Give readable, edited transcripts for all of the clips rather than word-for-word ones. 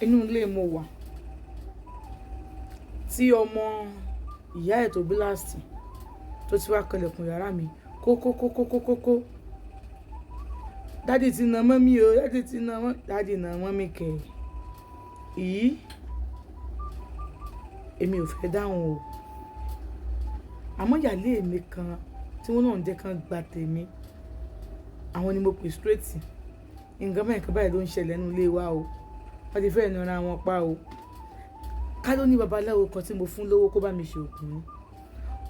Inú ilé mo wà tí ọmọ ìyá ẹ̀ tó bí last tó ti wá kanlẹ̀kùn yàrá mi kókókókókókó. Daddy ti na mummy o, daddy ti na mọ́, daddy na mummy kẹ̀. Ìyí, èmi ò fẹ́ dáhùn o. Àmọ́ ìyálé mi kan tí wọ́n náà ń jẹ́ kí wọ́n gba tèmi, àwọn ni mo pè straight. Nǹkan báyìí, nǹkan báyìí ló ń ṣẹlẹ̀ nínú ilé wa o. Wọ́n ti fẹ́ na ara wọn pa o. Ká ló ní babaláwo kan tí mo fún lówó kó bá mi ṣe òògùn ni.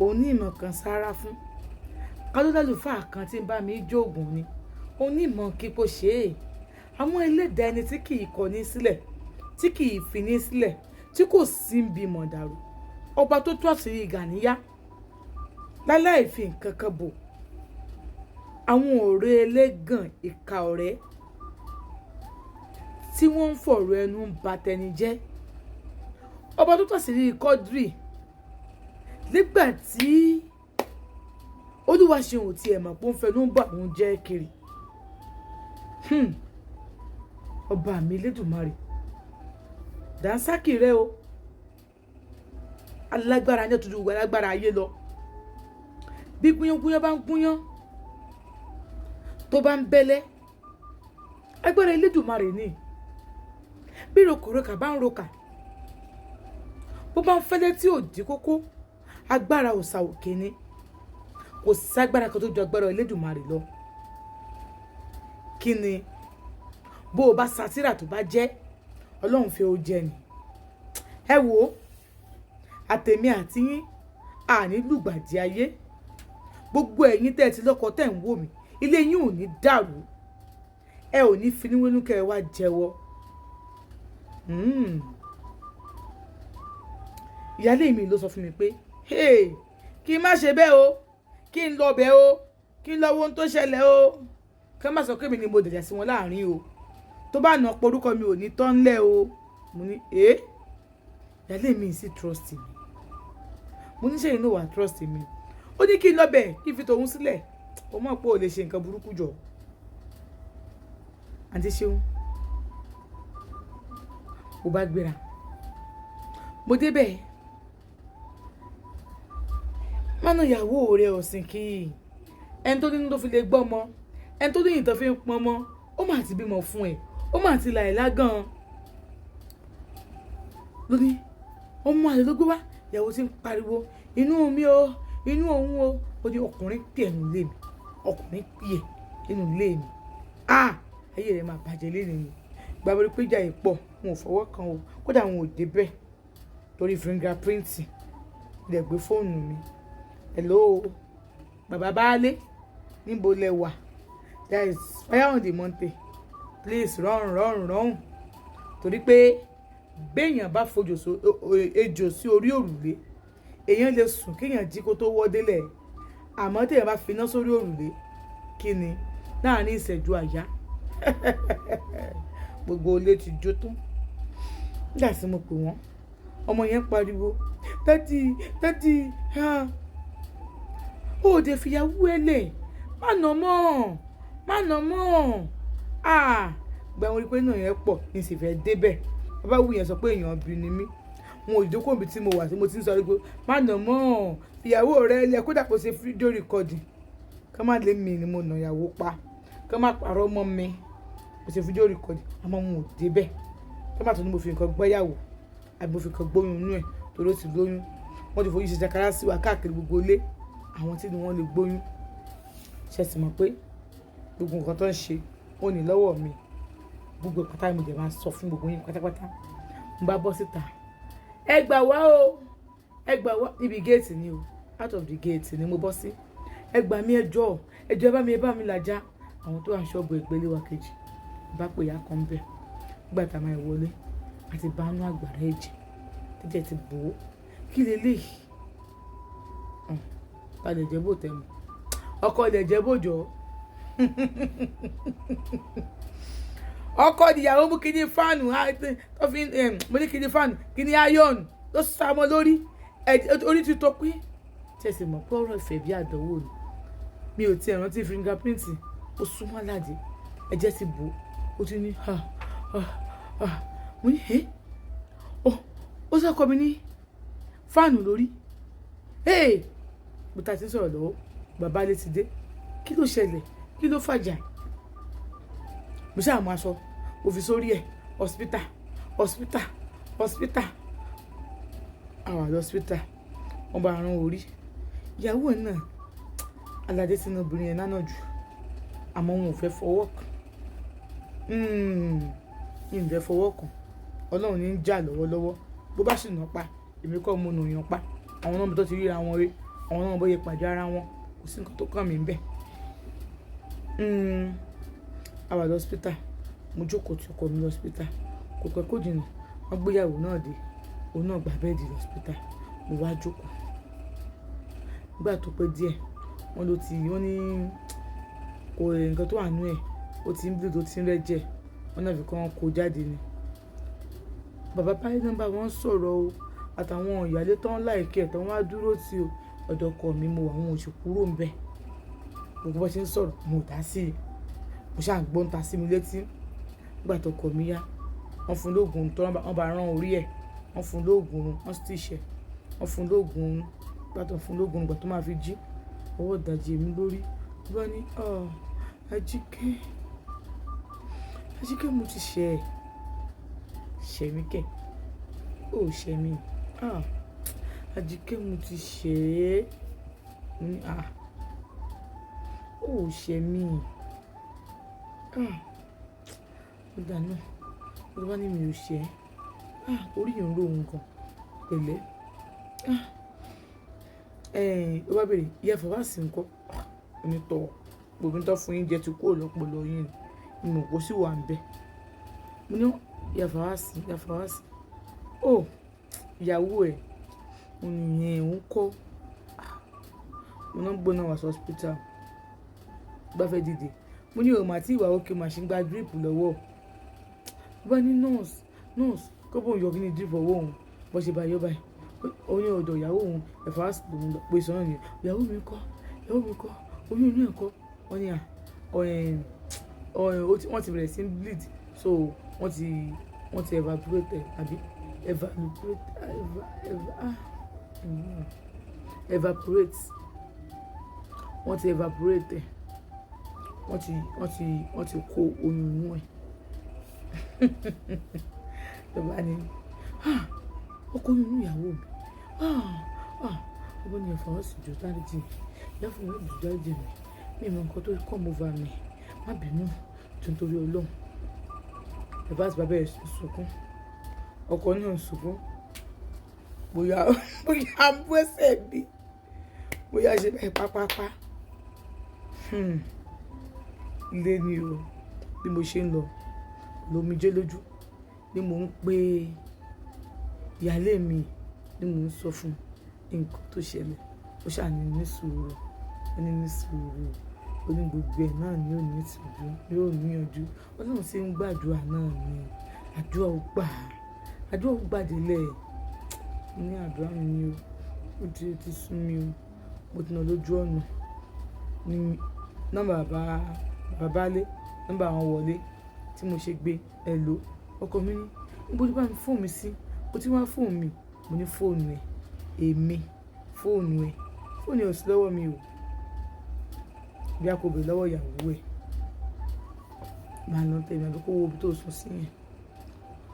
Òun ní ìmọ̀ kan sára fún. Ká ló lálùfáà kan tí ń bá mi jó òògùn ni. Òun ní ìmọ̀ kí kó ṣe é. Àwọn ẹlẹ́dàá ẹni tí kì í kọni sílẹ̀, tí kì í fini sílẹ̀, tí kò sí ń bí mọ̀dàrú. Ọba tó tú àṣírí Gàníyà láláì fi nǹkan kan bò. Àwọn ọ̀rẹ́ ẹlẹ́gàn ìka ọ̀rẹ́ tí wọ́n ń fọ̀rọ̀ ẹnu ń ba tẹni jẹ́. Ọba tó tú àṣírí Quadri nígbà tí Olúwaṣeun ò tí ẹ̀ mọ̀ pé ó ń fẹnu bà òun jẹ́ kiri. Ọba mi Elédùmarè. Dàńsákì rẹ o. Alágbára ní ọ̀tútù alágbára ayé lọ. Bí gúnyángúnyán bá ń gúnyán, tó bá ń bẹ́lẹ́, agbára Elédùmarè ni. Bí rokòrokà bá ń rokà, bó bá ń fẹ́lẹ́ tí ò dí kókó, agbára òòṣà òkè ni. Kò sí agbára kan tó ju agbára Elédùmarè lọ. Kí ni? Bó o bá satira tó bá jẹ́, Ọlọ́run fẹ́ o jẹ ni. Ẹ wò ó, àtèmi àti yín, àní lùgbàdì ayé. Gbogbo ẹ̀yin tẹ́ ẹ ti lọ́kọ tẹ́ ń wò mí, ilé yín ò ní dàrú. Ẹ ò ní finúwénú kẹ́ ẹ wá jẹ́wọ́. Ìyálé mi ló sọ fún mi pé, hey, kí n má ṣe bẹ́ẹ̀ o, kí n lọ bẹ́ẹ̀ o, kí n lọ wo ohun tó ṣẹlẹ̀ o. Kí wọ́n má sọ pé èmi ni mo dẹ̀jà sí wọn láàrin o. Tó bá nà porúkọ mi ò ní tán lẹ̀ o. Mo ní, eh? Ìyálé mi sì trust mi. Mo ní ṣé inú wa trust mi. Ó ní kí n lọ bẹ̀, kí n fi tòun sílẹ̀. Ó mọ̀ pé ò lè ṣe nǹkan burúkú jọ. Àǹtí Ṣeun, mo bá gbéra. Mo dé bẹ̀. Má na ìyàwó rẹ ọ̀sìn kì í. Ẹni tó nínú tó fi lè gbọ́ ọmọ, ẹni tó ní ìtàn fi ń pọn ọmọ, ó mà ti bímọ fún ẹ, ó mà ti là ẹ́ lágàn. Lóní, ọmọ àlè ló gbé wá. Ìyàwó tí ń pariwo, inú mi o, inú òun o. Ó ní ọkùnrin pè ẹ́ nínú ilé mi, ọkùnrin pè ẹ́ nínú ilé mi. Ah! Ayé rẹ máa bàjẹ́ léni ni. Ìgbà mo rí pé ìjà yìí pọ̀, n ò fọwọ́ kan o. Kódà n ò dé bẹ́ẹ̀ torí fingerprint. Mo dẹ̀ gbé fóònù mi. Hello, bàbá baálé, níbo lẹ wà? There is fire on the mountain. Please run, run, run. Torí pé béèyàn bá fojú ejò sí orí òrùlé, èèyàn lè sùn kéèyàn jí kó tó wọ́ délẹ̀. Àmọ́ tí èèyàn bá finá sórí òrùlé, kí ni? Láàárín ìṣẹ́jú àyá, gbogbo ilé ti jó tán. Nígbà tí mo pè wọ́n, ọmọ yẹn pariwo, "Daddy, daddy, ah. Ó dẹ̀ fìyàwó ẹ lẹ̀, má nà mọ́, má nà mọ́." Ah! Ìgbà mo rí pé iná yẹn pọ̀, ní sì fẹ́ dé bẹ̀. Bàbá wù yẹn sọ pé èèyàn bí ni mí. Wọn ò jókòó níbi tí mo wà tí mo ti ń sọ wípé má nà mọ́, fìyàwó rẹ lẹ̀ kódà kó ṣe fídíò recording. Ká má lé mi ni mo nà ìyàwó pa. Ká má parọ́ mọ́ mi. Mo ṣe fídíò recording, àmọ́ wọn ò dé bẹ̀. Ká má tún ní mo fi nǹkan gbọ́yàwó àbí mo fi nǹkan gbóyún inú ẹ̀ torí ó ti lóyún. Wọ́n ti fojú ṣe ṣàkárá sí wa káàkiri gbogbo ilé. Àwọn tí wọ́n lè gbóyún. Ṣé ẹ sì mọ̀ pé gbogbo nǹkan tó ń ṣe ó ní lọ́wọ́ mi. Gbogbo pátá ni mo dẹ̀ máa sọ fún gbogbo yín pátápátá. Mo bá bọ́ síta. Ẹ gbà wá o. Ẹ gbà wá. Níbi gate ni o. Out of the gate ni mo bọ́ sí. Ẹ gbà mí, ẹ jọ̀ọ́. Ẹ jọ̀ọ́, ẹ bá mi, ẹ bá mi làjà. Àwọn tó wà ní ṣọ́ọ̀bù ẹgbẹ́ ilé wa kejì. Mo bá pè ìyá kan bẹ́ẹ̀. Nígbà tá a máa wọlé, a ti bá inú àgbàrá ẹ̀jẹ̀. Tẹ́jẹ̀ ti bò ó. Kí lè léyìí? Ta lè jẹ́ bò tẹ́ mọ̀? Ọkọ lè jẹ́ bò jọ. Ọkọ ìyàwó mú kíní fáànù, tó fi, mo ní kíní fáànù, kíní iron ló sá mọ́ lórí. Orí ti tó pín. Tí ẹ sì mọ̀ pé ọ̀rọ̀ ìfẹ́ bí àdánwò ni. Mi ò tí ì rántí fingerprint. Ó súnmọ́ aládìí. Ẹ̀jẹ̀ ti bò ó. Ó ti ní ha, ha, ha. Mo ní ẹ́ ó sọ́kọ mi ní fáànù lórí. Bó ta ti ń sọ̀rọ̀ lọ́wọ́, bàbá lè ti dé. Kí ló ṣẹlẹ̀? Kí ló fàjà? Mo ṣáà mú aṣọ, mo fi sórí ẹ̀, hospital, hospital, hospital. Àwa lọ hospital, wọ́n bá rán orí. Ìyàwó ẹ̀ náà, Aládé sínú obìnrin yẹn lánàá jù, àmọ́ wọn ò fẹ́ fọwọ́ kàn. Ì fẹ́ fọwọ́ kàn. Ọlọ́run ní ń jà lọ́wọ́lọ́wọ́. Bó bá sì nà pa, èmi kọ́ mo nà yàn pa. Àwọn náà tó ti ríra wọn rí, àwọn náà bóyá pàdé ara wọn, kò sí nǹkan tó kàn mí níbẹ̀. A wà lọ hospital, mo jókòó tí ọkọ mi lọ hospital. Kò pẹ́ kó jìnnà, wọ́n gbé ìyàwó náà dé, òun náà gba bẹ́ẹ̀dì lọ hospital. Mo wá jókòó. Nígbà tó pẹ́ díẹ̀, wọ́n ló ti, wọ́n ní kò nǹkan tó wà nínú ẹ̀, ó ti ń bleed, ó ti ń rẹ́jẹ̀. Wọ́n náà fi kàn kó jáde ni. Bàbá báyìí náà bá wọn sọ̀rọ̀ o, àtàwọn ìyálé tó ń like ẹ̀ tó wá dúró tí o. Ọ̀dọ̀ ọkọ mi mo wà, wọn ò sì kúrò níbẹ̀. Gbogbo bó ṣe ń sọ̀rọ̀, mo dá sí i. Mo ṣà ń gbọ́ ń ta sí mi létí. Nígbà tó ọkọ mi yá, wọ́n fún lóògùn tó wọ́n bá rán orí ẹ̀. Wọ́n fún lóògùn, wọ́n stitch ẹ̀. Wọ́n fún lóògùn, nígbà tó fún lóògùn, ìgbà tó máa fi jí, ọwọ́ ìdajì mi lórí. Ó bá ní, "Ah, Ajíkẹ́, Ajíkẹ́, mo ti ṣẹ̀ ẹ́." Ṣẹ̀ mí kẹ̀. Ó ṣẹ̀ mí. Ah, Ajíkẹ́, mo ti ṣẹ̀ ẹ́. Mo ní, "Ah, ó ṣẹ̀ mí." Ah, ó dáa náà. Ó bá ní mi ò ṣẹ̀ ẹ́. Ah, orí yìí ń ro òun gan. Pẹ̀lẹ́. Ah, ó bá bèèrè, "Ìyá Fawasi ńkọ́?" Mo ní tọ̀, gbogbo ohun tó fún yín jẹ ti kúrò lọ́pọ̀lọ́ yín ni. Mo mọ̀ pé ó sì wà níbẹ̀. Mo ní, "Ìyá Fawasi, Ìyá Fawasi." Oh, ìyàwó ẹ̀. Mo ní ìyẹn òun kọ́. Ah, mo náà gbóná wá sí hospital. Bá fẹ́ dìde. Mo ní o mà tí ìwà okay, mà ṣe ń gba drip lọ́wọ́. Ó bá ní nurse, nurse, kó bóun yọ kíni drip ọwọ́ òun. Bó ṣe bá yọ báyìí. Ó ní ọ̀dọ̀ ìyàwó òun, Ìyá Fawasi lòun lọ pé sọ́nà ni. Ìyàwó mi ńkọ́? Ìyàwó mi ńkọ́? Oyún inú ẹ̀ ńkọ́? Wọ́n ní à, wọ́n ti bẹ̀rẹ̀ sí ń bleed. So wọ́n ti evaporate àbí evaporate, eva, eva, ah, evaporate. Wọ́n ti evaporate ẹ̀. Wọ́n ti kó oyún inú ẹ̀. Ló bá ní, "Ah, ó kó oyún inú ìyàwó mi. Ah, ah." Ó bá ní Ìyá Fawasi jọ̀ọ́ dáríjì mi. Ìyá Fawasi jọ̀ọ́ dáríjì mi. Mi ò mọ nǹkan tó come over mi. Má bínú, jọ̀ọ́ nítorí Ọlọ́run. Ìyá Fawasi bá bẹ̀rẹ̀ sí sunkún. Ọkọ náà ń sunkún. Bóyá, bóyá ń bú ẹsẹ̀ mi. Bóyá ṣe bẹ́ẹ̀ pápápá. Ilé ni o. Bí mo ṣe ń lọ, lómijé lójú ni mò ń pe ìyálé mi, ni mò ń sọ fún nǹkan tó ṣẹlẹ̀. Ó ṣà ní ní sùúrù, ó ní ní sùúrù. Ó ní gbogbo ẹ̀ náà ni ó ní ìtùjú, yóò níyanjú. Ọlọ́run sì ń gbàdúrà náà ni. Àdúrà ó gbà. Àdúrà ó gbà délẹ̀. Mo ní àdúrà mi ni o. Ó ti sú mi o. Mo ti nà lójú ọ̀nà. Ní nọ́mbà bàbá, bàbá Bálé, nọ́mbà àwọn wọlé tí mo ṣe gbé, "Hello." Ọkọ mi ní, "Níbo ló bá mi fóònù mi sí? Ó ti wá fóònù mi." Mo ní fóònù ẹ̀. Èmi, fóònù ẹ̀. Fóònù ẹ̀ ò sí lọ́wọ́ mi o. Bí a kò béèrè lọ́wọ́ ìyàwó ẹ̀. Máa lọ tẹ̀mí àbí kó wo ibi tó sùn sí yẹn.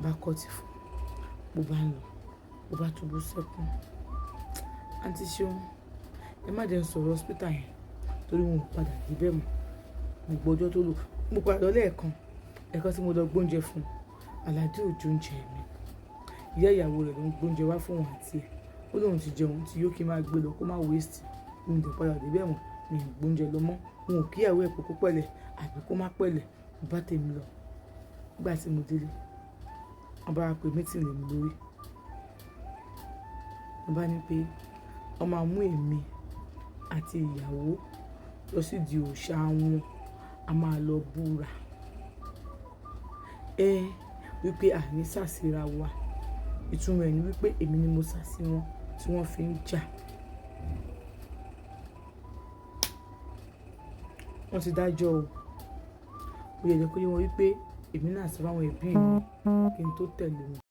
Bá kọ́ ti fún. Mo bá ń lọ. Mo bá túbú sẹ́kún. Àǹtí Ṣeun, ẹ má jẹ́ n sọ̀rọ̀ hospital yẹn torí wọn ò padà dé bẹ́ẹ̀ mọ́. Gbogbo ọjọ́ tó lò. Mo padà lọ lẹ́ẹ̀kan. Ẹ̀kan tí mo lọ gbé oúnjẹ fún un. Aládé ò jẹ oúnjẹ mi. Ìyá ìyàwó rẹ̀ ló ń gbé oúnjẹ wá fún òun àti ẹ̀. Ó lóun ti jẹun tí yóò kí máa gbé lọ kó má waste. Mi ò dẹ̀ padà dé bẹ́ẹ̀ mọ́. Mi ò gbé oúnjẹ lọ mọ́. N ò kí ìyàwó ẹ̀ pé kó pẹ̀lẹ́ àbí kó má pẹ̀lẹ́. Mo bá tèmi lọ. Nígbà tí mo délé, wọ́n bá pe meeting lé mi lórí. Wọ́n bá ní pé wọ́n máa mú èmi àti ìyàwó lọ sí ìdí òòṣà wọn. A máa lọ búra. Ẹ wípé àní sàsíra wa. Ìtumọ̀ ẹ̀ ni wípé èmi ni mo sà sí wọn tí wọ́n fi ń jà. Wọ́n ti dájọ́ o. Ó yẹ kó yé wọn wípé Èmi náà sọ fáwọn ẹbí mi kí n tó tẹ̀lé wọn.